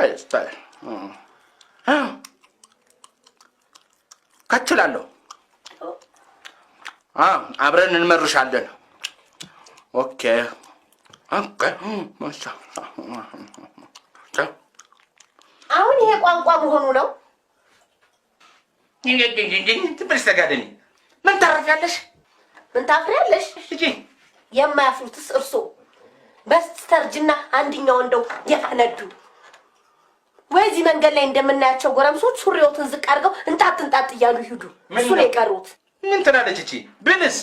Style ከችላለሁ። አብረን እንመርሻለን። Okay። አሁን ይሄ ቋንቋ መሆኑ ነው። ትበልሽ ተጋደሚ። ምን ታረፊያለሽ? ምን ታፍሪያለሽ? እጂ። የማያፍሩትስ እርሶ በስተርጅና አንድኛው እንደው የፈነዱ ወይ እዚህ መንገድ ላይ እንደምናያቸው ጎረምሶች ሱሪዎትን ዝቅ አድርገው እንጣጥ እንጣጥ እያሉ ይሂዱ። እሱ ነው የቀሩት። ምን ትላለች እቺ? ብልስ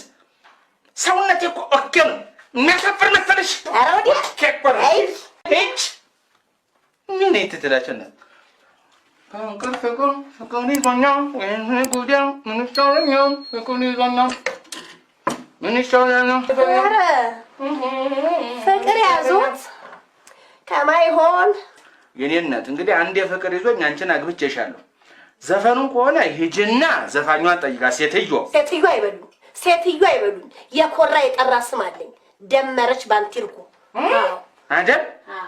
ሰውነቴ እኮ okay ነው። የሚያሳፍር መሰለሽ? ኧረ ወዲያ። Okay እኮ ነው። አይ። እች ምን ትትላቸው ነው? ፍቅር ፍቅር ፍቅር ይዞኛል፣ ወይኔ ጉዴ፣ ምን ይሻለኛል? ፍቅር ይዞኛል፣ ምን ይሻለኛል? ኧረ ፍቅር ያዞት ከማይሆን። የኔ እናት፣ እንግዲህ አንድ የፍቅር ይዞኝ አንቺን አግብቼሻለሁ። ዘፈኑ ከሆነ ሂጂና ዘፋኟን ጠይቃ ሴትዮ። ሴትዮ አይበሉኝ፣ ሴትዮ አይበሉኝ። የኮራ የጠራ ስም አለኝ። ደመረች ባንቲርኩ። አይደል? አዎ።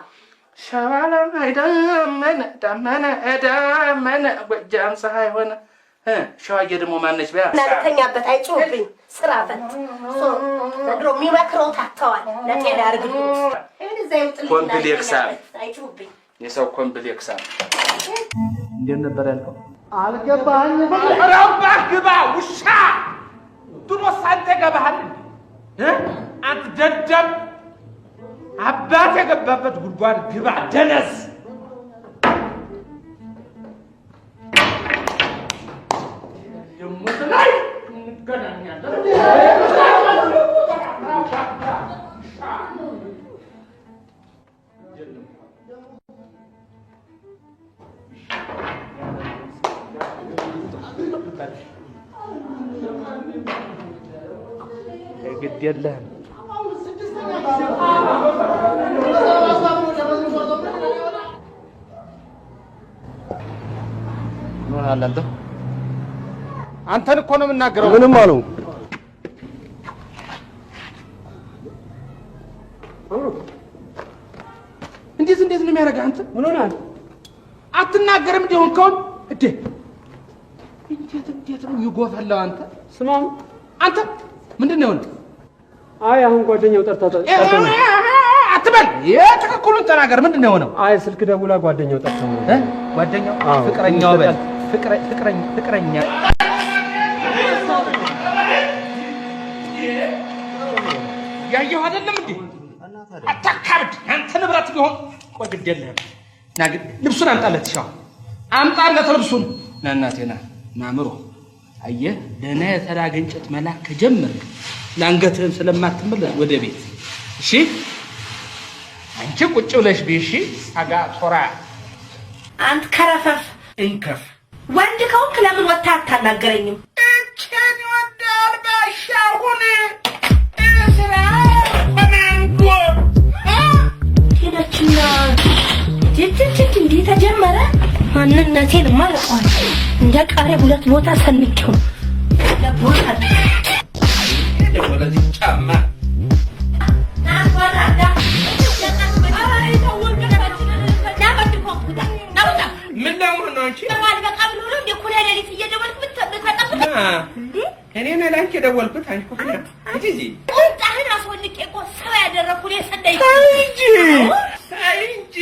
ሸባላ ዳመነ ዳመነ ዳመነ ጎጃም ፀሐይ ሆነ። ሸዋዬ ደግሞ ማነች? በያ። እና ልተኛበት፣ አይጮህብኝ። ስራ ፈት ዘንድሮ የሚመክረው ታተዋል። ለጤና ያርግልዎት። እዛ ይውጥልኝ። Complex። አይጮህብኝ። የሰው complex። እንዴት ነበር ያልከው? አልገባኝም። ኧረ ግባ ውሻ! ድሮስ አንተ ገባሃል እንዴ? አንተ ደደብ! አባት የገባበት ጉድጓድ ግባ ደነዝ! ደግሞ ላይ እንገናኛለን። ግድ የለህም። ምን ሆነሃል አንተ? አንተን እኮ ነው የምናገረው። ምንም አልሆንኩም። እንዴት እንዴት ነው የሚያደርግህ አንተ? ምን ሆነሃል? አትናገርም እንዲሆን ከሆን እንዴ እንዴት እንዴት ነው ይጎፈላው አንተ? ስማም። አንተ ምንድን ነው የሆነ? አይ አሁን ጓደኛው ጠርታ ጠርታ ነው። አትበል፣ የትክክሉን ተናገር። ምንድን ነው የሆነው? አይ ስልክ ደውላ ጓደኛው ጠርታ ነው። እ? ጓደኛው? አዎ። ፍቅረኛው በል። ፍቅረኛ። ያየሁ አይደለም እንዴ? አታካብድ። ያንተ ንብረት ቢሆን ቆይ ግድ የለህም። ና ግን ልብሱን አምጣለት፣ ሻው አምጣለት ልብሱን። ና እናቴ ና ናምሮ አየህ፣ ደህና የተላገ እንጨት መላክ ከጀመርክ ለአንገትህም ስለማትመለስ ወደ ቤት እሺ። አንቺ ቁጭ ብለሽ ቢሺ ሳጋ ቶራ። አንተ ከረፈፍ። እንከፍ። ወንድ ከሆንክ ለምን ወጥተህ አታናገረኝም? እችን ይወዳል ባሻሁን እስራ በማንጎ። ሄደችና ጅጅጅ እንዲህ ተጀመረ። ማንነቴን ማለቋል። እንደ ቃሪያ ሁለት ቦታ ሰንቄው ቦታ። ደግሞ ለዚህ ጫማ። ምን ለመሆን ነው አንቺ? እኔ ነኝ ለአንቺ የደወልኩት። አንቺ እኮ እንጂ እዚህ ቁንጣህን አስወልቄ እኮ ሰው ያደረኩ እኔ ሰዳይ። ተይ እንጂ ተይ እንጂ፣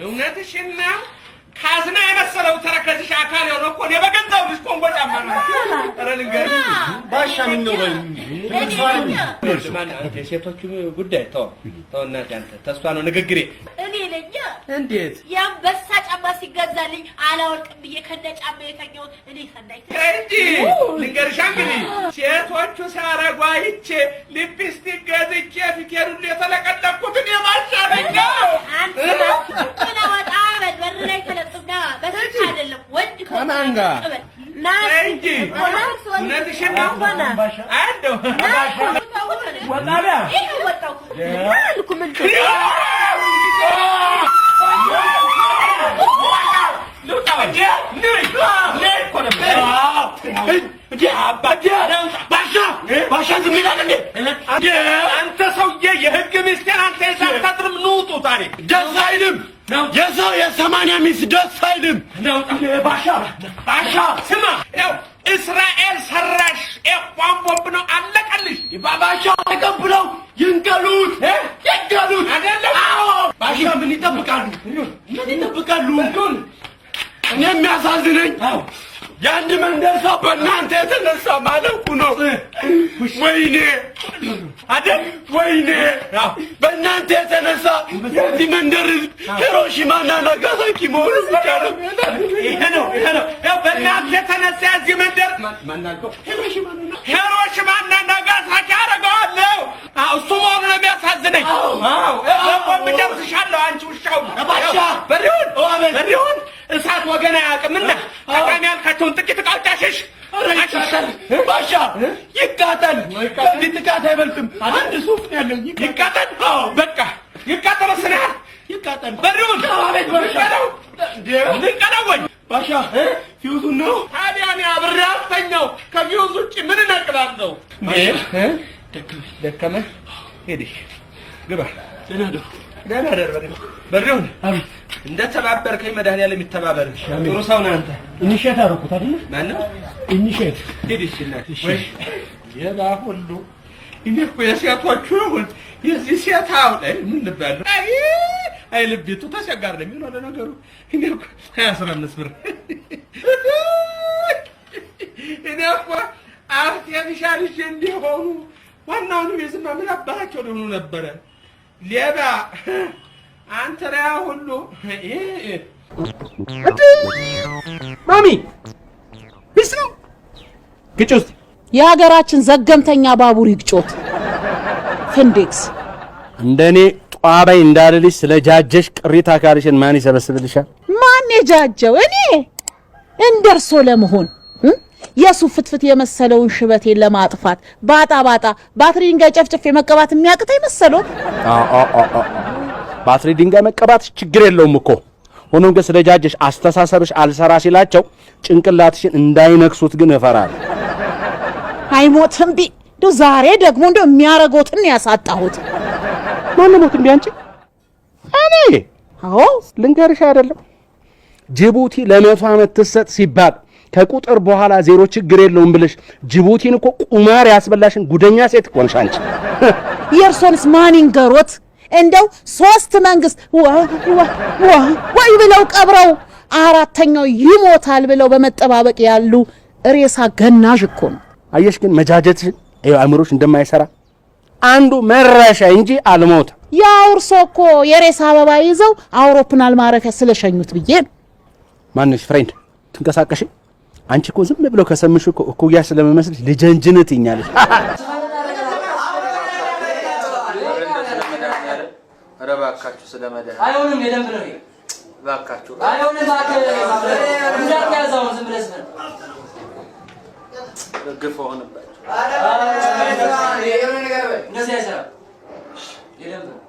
እውነትሽን ነው። ካዝና የመሰለው ተረከዝሽ አካል የሆነ እኮ እኔ በገዛው ልጅ ኮንጎ ጫማ ነው። ኧረ ልንገርሽ። ባሻ ምን ነው በል። ማነው አንተ? የሴቶቹ ጉዳይ ተው ተው፣ እናቴ አንተ ተስፋ ነው ንግግሬ። እኔ ነኝ። እንዴት? የአንበሳ ጫማ ሲገዛልኝ አላወልቅም ብዬ ከነ ጫማ የተኛሁት እኔ ሰናይት። ተይ እንጂ፣ ልንገርሻ እንግዲህ ሴቶቹ ሲያረጉ አይቼ ሊፕስቲክ ገዝቼ ፊቴን ሁሉ የተለቀለቅኩት እኔ ባሻ ነኝ። አንተ ወጣ በል፣ በር ላይ ተለጥፍና በስልክ አይደለም ወንድ ከማን ጋር? ና። ተይ እንጂ፣ እውነትሽን ነው። እንደው ወጣ በያ። ይኸው ወጣሁ። ምን ባሻ ዝም ይላል እንዴ? አንተ ሰውዬ የህግ ሚስቴን አንተ ይዘህ አታድርም። ንውጡ ዛሬ። ደስ አይልም። የሰው የ80 ሚስት ደስ አይልም። ባሻ ባሻ ስማ፣ ያው እስራኤል ሰራሽ F1 ቦምብ ነው። አለቀልሽ። ባሻ ተቀብለው ይንቀሉት ይንቀሉት። አይደለም? አዎ ባሻ ምን ይጠብቃሉ? ምን ይጠብቃሉ? እኔ የሚያሳዝነኝ የአንድ መንደር ሰው በእናንተ የተነሳ ማለቁ ነው። ወይኔ አይደል? ወይኔ በእናንተ የተነሳ የዚህ መንደር ህዝብ ሂሮሺማና ናጋሳኪ መሆኑ ብቻ ነው። ይሄ ነው ይሄ ነው። ያው በእናንተ የተነሳ የዚህ መንደር ሂሮሺማና ናጋሳኪ አደርገዋለሁ። አዎ እሱ መሆኑ ነው የሚያሳዝነኝ። አዎ በቦምብ ደምስሻለሁ። አንቺ ውሻው በሪሁን በሪሁን እሳት ወገን አያውቅምና ጠቃሚ ያልካቸውን ጥቂት እቃዎች አሽሽ። ይቃጠል ባሻ ይቃጠል። ከዚህ ጥቃት አይበልጥም። አንድ ሱፍ ነው ያለኝ። ይቃጠል። በቃ ይቃጠል። ወስነሃል። ይቃጠል። በሪሁን አቤት ባሻ። ልንቀለው ወይ ባሻ ፊውዙን ነው። ታዲያ እኔ አብሬ አልተኛው። ከፊውዝ ውጭ ምን እነቅላለሁ? ደከመህ? ሂድ ግባ። ደህና ደሩ። ደህና ደር። በሪሁን እንደ ተባበርከኝ መድኃኒዓለም ይተባበር። ጥሩ ሰው ነህ አንተ። Initiate አደረኩት አይደል? ማነው? Initiate። ሂድ። እሺ እናት። ወይ ሌባ ሁሉ እኔ እኮ የሴቶቹ ይሁን የዚህ ሴት አሁን አይ ምን ልበል? አይ አይ ልቤቱ ተቸጋሪ ነው የሚሆነው ለነገሩ። እኔ እኮ 15 ብር እኔ እኮ artificial ይዤ እንዲሆኑ ዋናውን ቤዝማ ምን አባታቸው ሊሆኑ ነበረ። ሌባ አንተ ሪያ ሁሉ ማሚ peace ነው ግጭ ውስጥ የሀገራችን ዘገምተኛ ባቡር ይግጮት ፍንዴክስ። እንደኔ ጧበይ እንዳልልሽ ስለ ጃጀሽ ቅሪተ አካልሽን ማን ይሰበስብልሻል? ማን የጃጀው? እኔ እንደርሶ ለመሆን የሱፍ ፍትፍት የመሰለውን ሽበቴን ለማጥፋት ባጣ ባጣ ባትሪ ድንጋይ ጨፍጭፌ መቀባት የሚያቅተኝ መሰሎት? ባትሪ ድንጋይ መቀባት ችግር የለውም እኮ። ሆኖም ግን ስለ ጃጀሽ አስተሳሰብሽ አልሰራ ሲላቸው ጭንቅላትሽን እንዳይነክሱት ግን እፈራለሁ። አይሞትም ቢ እንደው ዛሬ ደግሞ እንደው የሚያረጎትን ያሳጣሁት። ማነው ሞት እምቢ? አንቺ እኔ? አዎ። ልንገርሽ አይደለም ጅቡቲ ለ100 ዓመት ትሰጥ ሲባል ከቁጥር በኋላ ዜሮ ችግር የለውም ብለሽ ጅቡቲን እኮ ቁማር ያስበላሽን ጉደኛ ሴት እኮ ነሽ አንቺ። የእርሶንስ ማን ይንገሮት? እንደው ሶስት መንግስት ዋ ዋ ዋ ወይ ብለው ቀብረው አራተኛው ይሞታል ብለው በመጠባበቅ ያሉ ሬሳ ገናዥ እኮ ነው። አየሽ ግን መጃጀትሽን ይኸው አእምሮሽ እንደማይሰራ አንዱ መረሻ እንጂ አልሞትም። ያው እርሶ እኮ የሬሳ አበባ ይዘው አውሮፕላን ማረፊያ ስለሸኙት ብዬ ነው። ማንሽ friend ትንቀሳቀሽ? አንቺ እኮ ዝም ብለው ከሰምሽ እኮ እኩያ ስለምመስልሽ ልጀንጅነት ይኛለሽ። ኧረ እባካችሁ ስለ መድኃኒዓለም አይሆንም፣ የደንብ ነው ይሄ። እባካችሁ። አይሆንም፣ እባክህ እንዳትያዝ አሁን ዝም ብለህ ዝም ግፍ ሆነባችሁ። እንደዚህ አይሰራም። የደንብ ነው።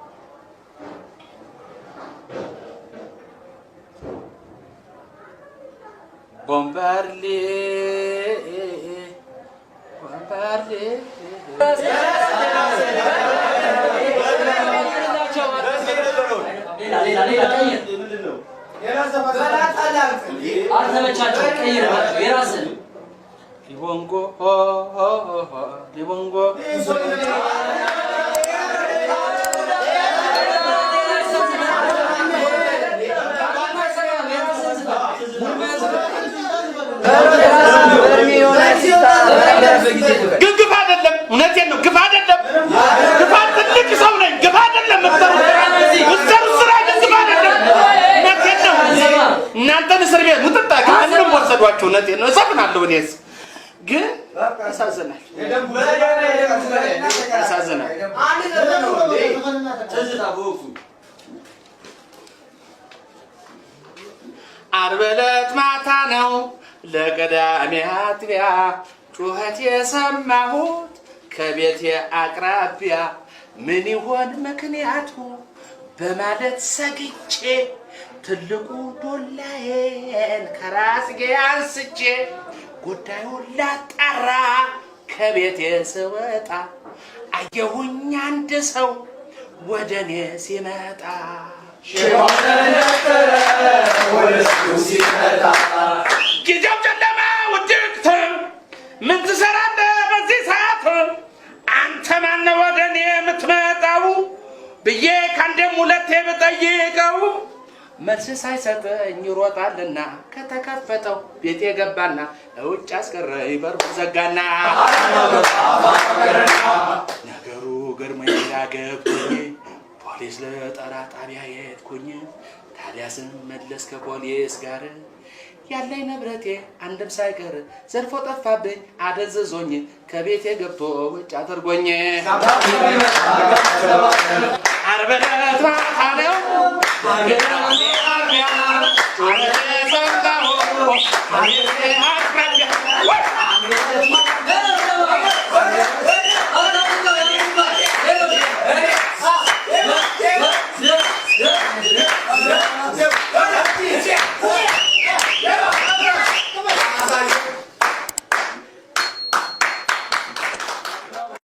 ቦምባርሌ ቦምባርሌ ሌላ ሌላ ሌላ ቀይር። አልተመቻቸውም፣ ቀይርባቸው የራስህን። ሊቦንጎ ሆ ሆ ሆ ሊቦንጎ። ግን ግፍ አይደለም። እውነቴን ነው። ግፍ አይደለም። ግፍ ትልቅ ሰው ነኝ። ግፍ አይደለም። የምትሰሩት ስራ ግን ግፍ አይደለም። እውነቴን ነው። እናንተን እስር ቤት ሙጥጣ ከምንም ወሰዷቸው። እውነቴን ነው። እሰፍናለሁ። እኔስ ግን ያሳዝናል፣ ያሳዝናል። ዓርብ ዕለት ማታ ነው ለቅዳሜ አጥቢያ ጩኸት የሰማሁት ከቤቴ አቅራቢያ ምን ይሆን ምክንያቱ በማለት ሰግቼ ትልቁ ዶላዬን ከራስጌ አንስቼ ጉዳዩን ላጣራ ከቤቴ ስወጣ አየሁኝ አንድ ሰው ወደ እኔ ሲመጣ። ጊዜው ጨለማ ውድቅት፣ ምን ትሰራለህ በዚህ ሰዓት? አንተ ማነህ ወደ እኔ የምትመጣው ብዬ ከአንዴም ሁለቴ ብጠይቀው መልስ ሳይሰጠኝ ይሮጣልና ከተከፈተው ቤቴ ገባና ውጭ አስቀረኝ በሩን ዘጋና። ነገሩ ገርሞኝ ግራ ገብቶኝ ፖሊስ ልጠራ ጣቢያ የሄድኩኝ። ታዲያ ስመለስ ከፖሊስ ጋር ያለኝ ንብረቴ አንድም ሳይቀር ዘርፎ ጠፋብኝ አደንዝዞኝ ከቤቴ ገብቶ ውጭ አድርጎኝ። ዓርብ ዕለት ማታ ነው ቅዳሜ አጥቢያ አረቴ ሰማሁ አቤቴ አቅራቢያ።